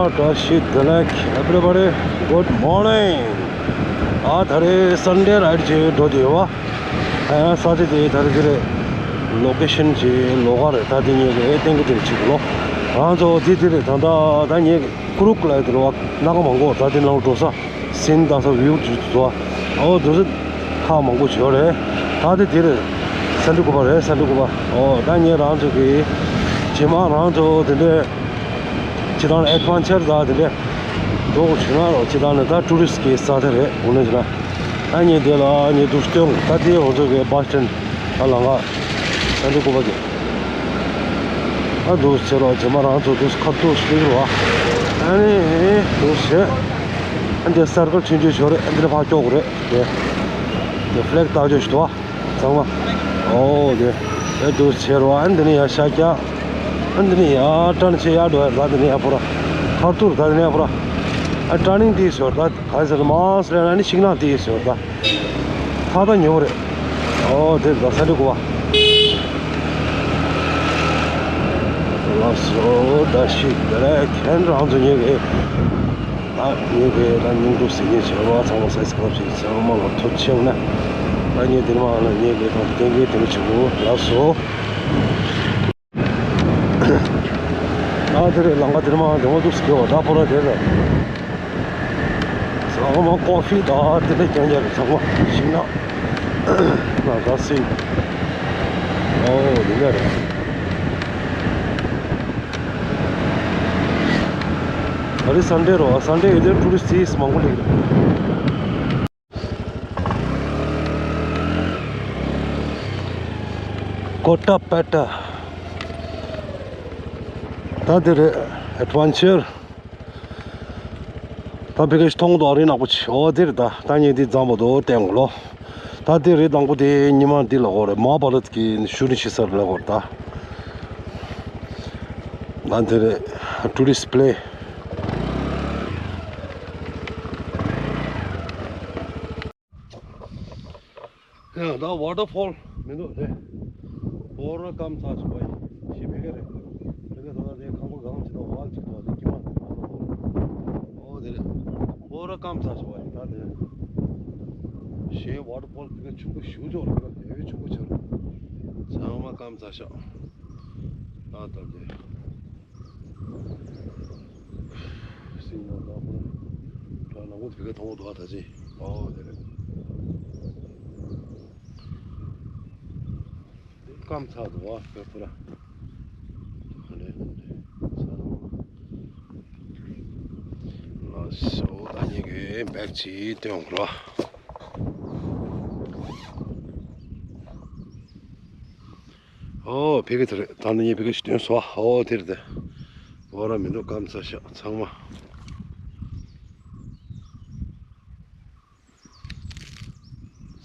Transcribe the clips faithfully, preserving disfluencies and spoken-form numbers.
བཀྲ་ཤིས་བདེ་ལེགས། Everybody, good morning. ཨ་ད་རེས་Sunday ride བྱས་འགྲོ་བསྡད་ཡོད་པ། ཨ་ས་ཆ་དེ་ད་རེས་དེ་རེད། ལོ་ཀེ་ཤན་གྱི་ལོ་ག་རེད། ད་དེ་ངས་གི་ཨེ་ཏན་གི་དེར་ཅིག་ལོ། ང་ཚོ་དེ་དེ་རེད། ད་ད་ད་ངས་ཀུ་རུག་ལ་དེ་རེད་པ། སྣ་ཁ་མང་པོ་ད་དེ་ནང་འགྲོ་ས། སིན་ད་ས་བིའུ་ཅིག་འདུག་པ། ཨོ་འདུག་སེ་ཁག་མང་པོ་ཡོད་རེད། ད་དེ་དེ་རེད། སན་ཏི་ཀུ་པ་རེད། སན་ཏི་ཀུ་པ། ཨོ་ད་ངས་རང་ཚོ་གི་རྗེས་མ་རང་ཚོ་དེ་འདྲས་ཅི་རང་ཨེ་ཌི་ཝེན་ཅར་ད་དེ་འདྲས་འགྲོ་དགོས་བྱུང་ན་རོགས་ཅི་རང་ནས་ད་ཊུ་རི་སི་ཊི་གི་ས་ཆ་རེད། འོ་ན་ཅི་རང་ད་ངས་དེ་ལ་ངས་འདུག་སྟོན། ད་དེ་ང་ཚོ་གི་བྷ་སི་ཊན་ད་ལམ་ཁ་སན་ཏི་ཀུ་པ་གི། ཨ་འདུག་བྱེད་རོགས། རྗེས་མ་རང་ཚོ་འདུག་ཁ་ཐུག་སླེབས་རོགས། ཨ་ནི་འདུག་བྱེད། ཨ་འདི་སར་ཀལ་ཆུང་ཆུང་ཞིག་རེད། ཨ་འདི་ལ་ཕར་སྐྱོད་དགོས་རེད། དེ་དེ་ཕི་ལེག་བཏགས་ཆོག་ཞིག་འདུག་པ། ཚང་མ། ཨོ་དེ་དེ་འདུག་བྱེད་རོགས། ཨ་འདི་ནི་ཡར་ཤར་རྒྱག་ཨ་འདི་ནི་ཡར་ཊརན་བྱེད་ཡར་འགྲོ་ཡ་ར། འདི་ནི་ཡར་པོ་ར་ཁ་ཐུག་རེད། ད་འདི་ནི་ཡར་པོ་ར། ཨ་ཊར་ནིང་དེ་ཞོར་ད་ག་ཟེར་མང་སེ་ལ་ནི་ཤིང་ནགས་དེ་ཞོར་ད། ད་ད་ཉོ་རེད། ཨོ་དེ་ད་སན་ཏི་ཀུ་པ། ལགས་སོ། བཀྲ་ཤིས་བདེ་ལེགས། ཁྱེད་རང་ཚོ་ཉེ་གི་ད་ཉེ་གི་ད་སྙིང་སྡུག་ཟེར་མཁན་བྱེད་རོགས། ཚང་མ་སབ་སི་ཀ་རབ་བྱེད། ཚང་མ་ལ་ཐུགས་རྗེ་ཆེ་ན། ད་ངས་དེ་མ་ལ་ཉེ་གི་ད་གཏན་འཁེལ་དེ་མ་བྱེད་གོ། ལགས་སོ། ད་དེ་རེད། ལམ་ཁ་དེ་མ་དེ་མ་འདུག་སེ་གི་བ། ད་པོ་ར་དེ་རེད། ཚང་མ་ཀོ་ཕི་ད་དེ་འདྲ་རྐྱང་རྐྱང་རེད། ཚང་མ་ཤིང་ནགས་ན་ད་སིན། ཨོ་དེ་འདྲ་རེད། ད་རེས་སན་ཌེ་རོ། སན་ཌེ་ཡོད་དུས་ཊུ་རི་སི་ཊི་མང་པོ་སླེབས་རེད། ཀོ་ཊ་པེ་ཊ། ད་འདི་རེད། ཨེ་ཌི་ཝེན་ཅར། ད་ཕ་གི་ཞིག་མཐོང་འདུག་རི་ནག་པོ་ཅིག་ཨོ་དེ་རེད། ད་ད་ངས་འདི་གཙང་པོ་འདུག་བསྟན་དགོས་ལོ། ད་འདི་རི་དང་པོ་དེ་ཉི་མ་འདི་ལ་གོ་རེད། མ་ཧཱ་བྷ་རད་ཀྱི་ཤུ་ནི་ཤི་ས་རེད་ལ་གོ་རེད་ད། ད་འདི་རེད། ཊུ་རི་སི་ཊི་པི་ལེ། ཡང་ད་ཝ་ཊར་ཕོལ་མི་འདུག་རེད། བོ་ར་སྐམ་ཚ་སུ་བ་ཡིན་ཞེས་བེད་ཀ་རེད། བེད་ཀ་ད་ལྟ་དེ་ཁང་པ་གང་ཅི་དང་ཝལ་ཅིག་དང་དེ་ཀྱི་མ་ཝ་ཊར་ཕོལ། ཨོ་དེ་རེད། བོ་ར་སྐམ་ཚ་སུ་བ་ཡིན་ད་དེ། གཞན་ཝ་ཊར་ཕོལ་བེད་ཀ་ཆུང་པོ་ཞུ་ཆོག་རེད། བེད་ཀ་ཆུང་པོ་ཆགས་རེད། ཚང་མ་སྐམ་ཚ་ཤག་ད་ད་དེ། སྲིང་ན་ད་ཁོ་ད་ལ་ངོ་དེ་ག་མཐོང་འདུག་ཨ་ད་ཅི། ཨོ་དེ་རེད། སྐམ་ཚ་འདུག་ཨ་བེད་ཁོ་ར། ཨ་ནི་ཚ་ལ་ལ་སོ་ད་ཉེ་གི་བེག་ཅིག་སྟོན་འོང་ར། ཨོ་ཕ་གི་དེ་རེད། ད་ནི་ངས་ཕ་གི་ཞིག་སྟོན་སོང་། ཨོ་དེ་རེད་དེ། ཝ་ར་མི་འདུག་སྐམ་ཚ་ཤག་ཚང་མ།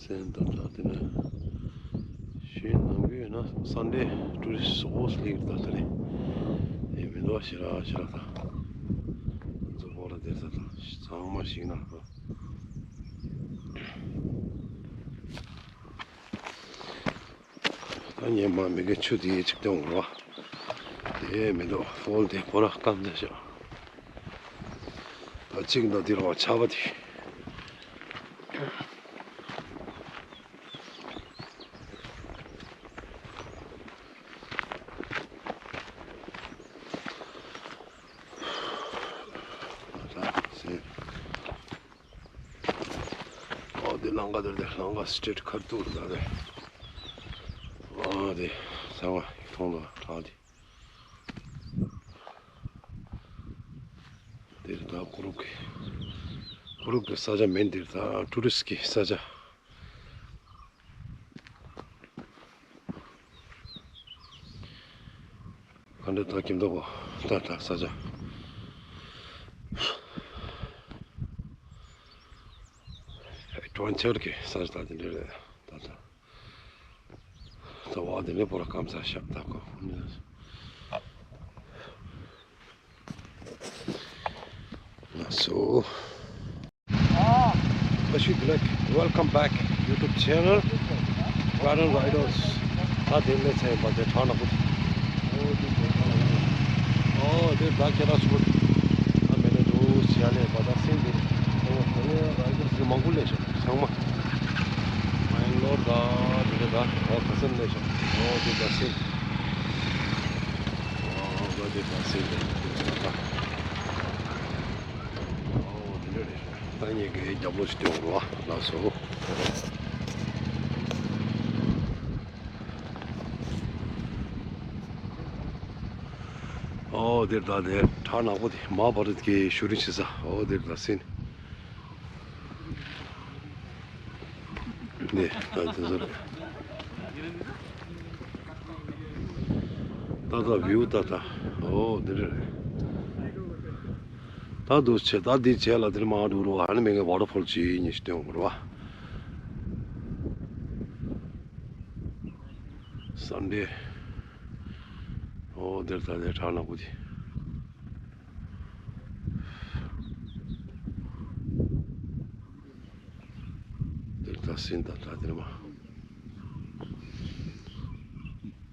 སེམས་དང་ད་དེ་ནས་གཞན་ནང་གི་ཡོད་ན་སན་ཌེ་ཊུ་རི་སི་ཊི་ཨོ་སི་ལིག་ད་དེ་ནས་དེ་མི་འདུག་ཞེ་དྲག་ཞེ་དྲག་ད་ང་ཚོ་ཝ་ར་དེ་ཚ་ད་ཚང་མ་ཞིག་ན་ད། ད་ངས་མ་མི་གི་ཆུ་དེ་ཅིག་སྟོན་དགོས་ར། དེ་མི་འདུག་ཕོལ་དེ་ཕོ་ར་སྐམ་ཚ་ཤག་ད་ཅིག་འདུག་འདི་ར་བ་ཆར་པ་དེ། ཨོ་དེ་ལམ་ཁ་དེར་དེ་ལམ་ཁ་སི་ཊི་རི་ཊི་ཁ་ཐུག་རེད་ད་དེ། ཨོ་དེ་ཚང་མ་མཐོང་དུ་དྲག་དེ། དེར་ད་ཀུ་རུག་གི་ཀུ་རུག་གི་ས་ཆ་མིན། དེར་ད་ཊུ་རི་སི་ཊི་གི་ས་ཆ། ག་འདྲ་ད་ཁྱིམ་ཐོག་གོ་ད་ད་ས་ཆ། ཨེ་ཌི་ཝེན་ཅར་གི་ས་ཆ་ད་དེ་འདྲ་རེད་ད་ད། ད་བ་དེ་ནས་པོ་ར་སྐམ་ཚ་ཤག་ད་གོ། ལགས་སོ། བཀྲ་ཤིས་བདེ་ལེགས། Welcome back YouTube channel Garden Riders. ད་དེ་ནས་ཚན་པ་དེ་གྲ་ནག་པོ་དེ། ཨོ་དེ་ད་ཁྱེད་རང་ཚོ། ཡ་ལས་པ་ད་སེམས་འདི། ཨོ་ད་ནི་ར་ཡི་ཟི་མང་པོ་ལས་ཤོག་ཚང་མ། མེང་ལོར་ད་འདི་ལས་ད་ཨོ་ད་སེམས་ལས་ཤོག་ཨོ་དེ་ད་སེམས། ཨོ་ད་དེ་ད་སེམས་ལས་ད། ཨོ་དེ་འདྲ་རེད་ཤག་ད་ངེད་ཀྱི་རྒྱབ་ལོགས་ཤིག་སྟོན་རོགས་ལགས་སོ། ཨོ་དེར་ད་དེ་བྲག་ནག་པོ་དེ་མ་བར་གྱི་བཞུགས་རིང་བྱེད་ས། ཨོ་དེར་ད་སེམས། ནས་ད་དེ་ཚོ་རེད། ད་ད་བིའུ་ད་ད། ཨོ་དེ་རེད། ད་འདུག་བྱས་ད་འདི་བྱས་ལ་དེར་མ་འགྲོ་རུ་ཨ་ནི་མེ་གི་ཝ་ཊར་ཕོལ་ཅིག་ཉིད་ཞིག་སྟོན་དགོས་རུ་བ། སན་ཌེ། ཨོ་དེར་ད་དེ་བྲག་ནག་པོ་དེ། དེར་ད་སིན་ད་ད་དེར་མ།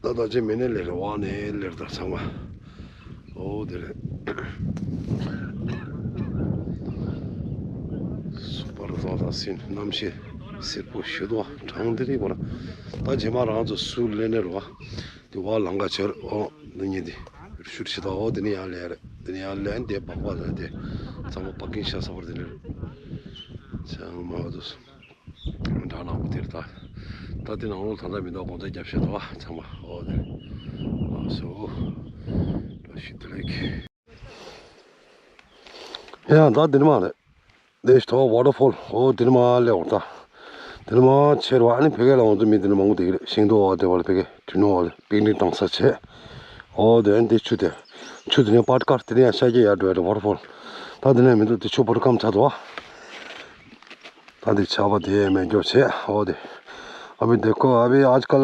ད་ད་ཅི་མེ་ནེ་ལེ་རེ་བ་ནེ་ལེར་ད་ཚང་མ། ཨོ་དེ་རེད། སུ་པར་ད་ད་སིན་གནམ་གཤིས་སེར་པོ་ཞུ་དོ་གྲང་དེ་རེད་པ་ན། ད་རྗེས་མ་རང་ཚོ་སུ་ལེ་ནེ་རུ་བ། དེ་བ་ལང་ཀ་ཆེར་ཨོ་འདི་གཉིས་དེ་ཤུར་ཤི་ད་ཨོ་དེ་ནི་ཡང་ལེ་རེད། དེ་ནི་ཡང་ལེ་འདི་སྦག་སྦག་ད་དེ་ཚང་མ་པ་ཀིང་ཤ་ས་བར་དེ་ནི་རེད། ཚང་མ་འདུག་སོང་། འདྲ་ནག་པོ་དེར་ད། ད་དེ་ནང་ལོགས་ད་ལྟ་མི་འདུག་དགོང་དག་རྒྱབ་ཤ་ད་བ་ཚང་མ་ཨོ་དེ། ཨོ་སོ། བཀྲ་ཤིས་བདེ་ལེགས། ཡང་ད་དེ་ནི་མ་རེད། དེ་ཐོག་ཝ་ཊར་ཕོལ་ཨོ་དེ་ནི་མ་ལེ་འོ་ད། དེ་ནི་མ་ཆེར་བ་ཨ་ནི་ཕ་གི་ལ་འོང་དུ་མི་དེ་ནི་མང་པོ་དེ་གི་རེད། ཤིང་ཏོག་འོ་དེ་བ་ལ་ཕ་གི་དྲི་ནོ་འོ་ལ་པིག་ནིག་བཏང་ས་བྱས། ཨོ་དེ་ཨ་ནི་དེ་ཆུ་དེ། ཆུ་དེ་ནི་པར་ཀར་དེ་ནི་ཡང་ཤ་རྒྱག་ཡར་འགྲོ་ཡ་རེད་ཝ་ཊར་ཕོལ། ད་དེ་ནི་མི་འདུག་དེ་ཆུ་བོར་སྐམ་ཚར་འདུག་བ། ད་འདི་ཆར་པ་དེ་མེ་སྒྱོགས་བྱས་ཨོ་དེ། अभी देखो अभी आजकल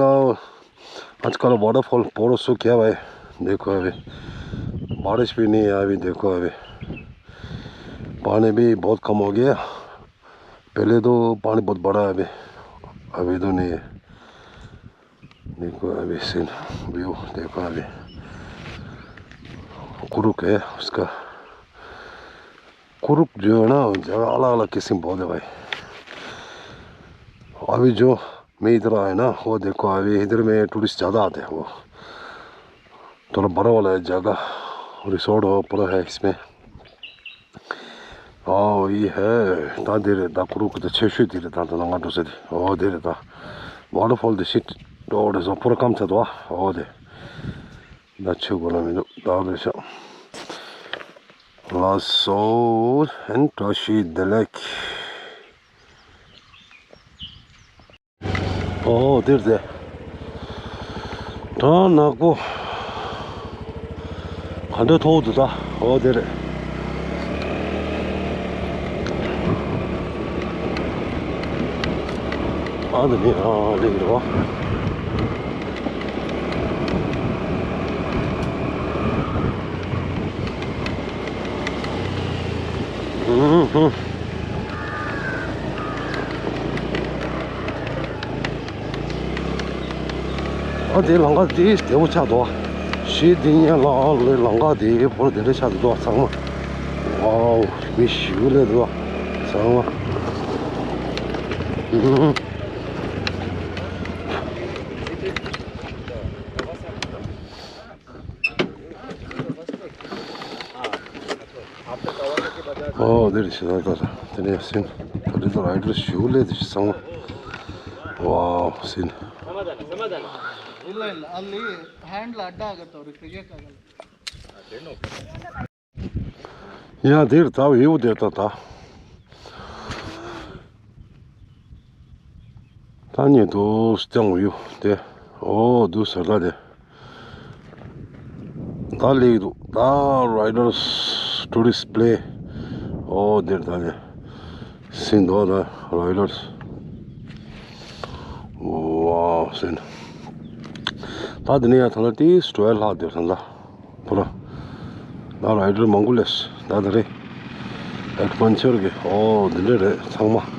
आजकल वाटरफॉल बहुत सूख गया भाई। देखो अभी बारिश भी नहीं है अभी। देखो अभी पानी भी बहुत कम हो गया। पहले तो पानी बहुत बड़ा है अभी। अभी तो नहीं है। देखो अभी सीन व्यू देखो अभी कुरुक है उसका। कुरुक जो है ना जगह अलग अलग किस्म बहुत है भाई। अभी जो मैं इधर आया ना वो देखो अभी इधर में टूरिस्ट ज़्यादा आते हैं वो। थोड़ा बड़ा वाला है जगह। रिसोर्ट हो पूरा है इसमें। ཨོ་ཡི་ཧེ། ད་འདི་རེད་ད་ཀུ་རུ་ཀུ་དེ་ཆེ་ཤོས་དེ་རེད། ད་ད་ལ་ང་འགྲོ་ས་དེ་ཨོ་དེ་རེད་ད། ཝ་ཊར་ཕོལ་དེ་ཤིད་ཨོ་རེད་སོ་པུ་ར་སྐམ་ཚ་དོ་ཨོ་དེ། ད་ཆུ་གོ་ལ་མི་འདུག་ད་རེད་ཤག་ལ་སོ་ཨན་བཀྲ་ཤིས་བདེ་ལེགས། ཨོ་དེར་དེ། བྲག་ནག་པོ། ག་འདྲ་མཐོ་འདུག་ད། ཨོ་དེ་རེད། ཨ་དེ་ནི་ཨ་ལེགས་རེད་བ། ཨ་དེ་ལམ་ཁ་དེ་བདེ་པོ་ཆགས་འདུག་གཞི་འདི་ཉལ་ལ་ལམ་ཁ་དེ་བོར་དེ་འདྲ་ཆགས་འདུག་ཚང་མ། ཝའོ་མི་ཞིག་སླེབས་འདུག་ཚང་མ། ཨོ་དེ་རེད་ཤག་ད་ད་དེ་ནས་སིན། ད་རེད་ད་རའི་ཌར་ཞུ་ལེ་དེ་ཤི་སང་། ཝའོ་སིན། ಇಲ್ಲ ಇಲ್ಲ, ಅಲ್ಲಿ ಹ್ಯಾಂಡಲ್ ಅಡ್ಡ ಆಗತ್ತೆ, ಅವ್ರಿಗೆ ತೆಗಿಯಕ್ಕಾಗಲ್ಲ. ཡ་དེར་ད་ཡོད་དེ་ད་ད། ད་ཉེ་དུ་སྤྱང་ཡོད་དེ། ཨོ་དུ་ཟེར་ད་དེ། ད་ལེགས་འདུག་ད་རའི་ཌར་ཊུ་རི་སི་པི་ལེ། ཨོ་དེར་ད་དེ། སིན་དོ་ད་རའི་ཌར། ཝའོ་སིན། ད་དེ་ནས་ཡང་ཐ་ན་ཏིས་ཊུ་ཝེལ་ལྷག་དེར་ཐ་ན་ད། པུ་ར། ད་རའི་ཌར་མང་པོ་ལས་ད་ད་རེད། ཨེཌ་ཝེན་ཅར་གི་ཨོ་འདི་འདྲ་རེད་ཚང་མ།